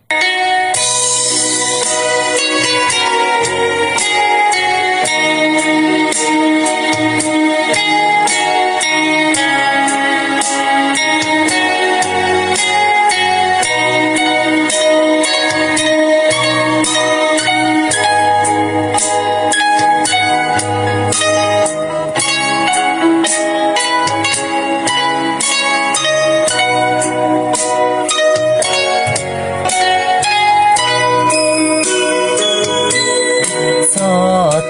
Txhob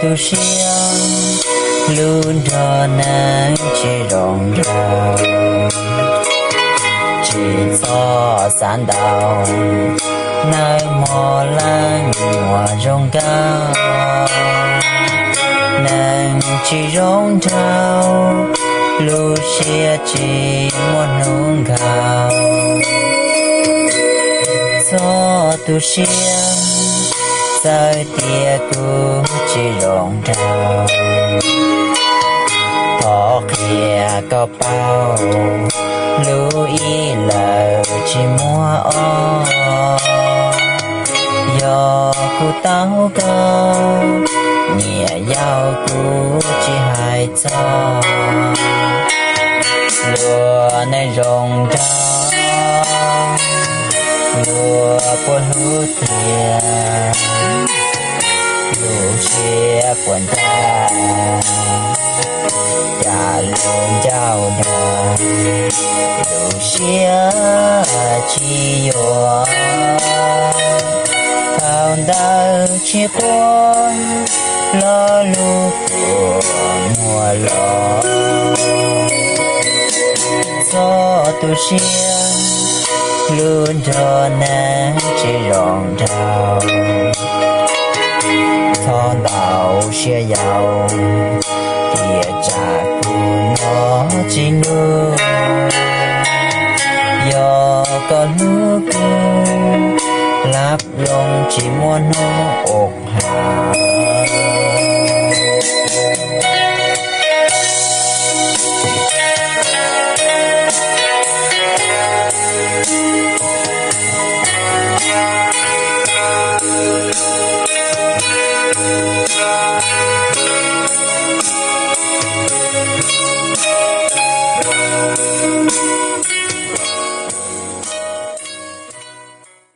tu siab, lub nrog neeg tsis zoo nraug, tsis txhob xav ntau, nawb mog leej muam zoo nkauj. Neeg tsis zoo nraug, lub siab tsis muaj hnub nkaus. Txhob tu siab, txawm tias kuv tsis zoo nraug, thov qhia koj paub, lub ib lawm tsis muaj ob. Yog kuv tau koj, nyiam yau kuv tsis hais txog. Luag neej zoo nraug, luag puas hlub tiag, lub siab puas ncaj, cas lub ncauj nrog, lub siab tsis yuav. Thaum ntawd tsis quaj, lo lus puas muaj los. Txhob tu siab, lub nrog neeg tsis zoo nraug, txhob ntau siab yau, tias tsam kuv no tsis hlub. Yog koj hlub kuv, lab loo tsis muaj hnub ua ha.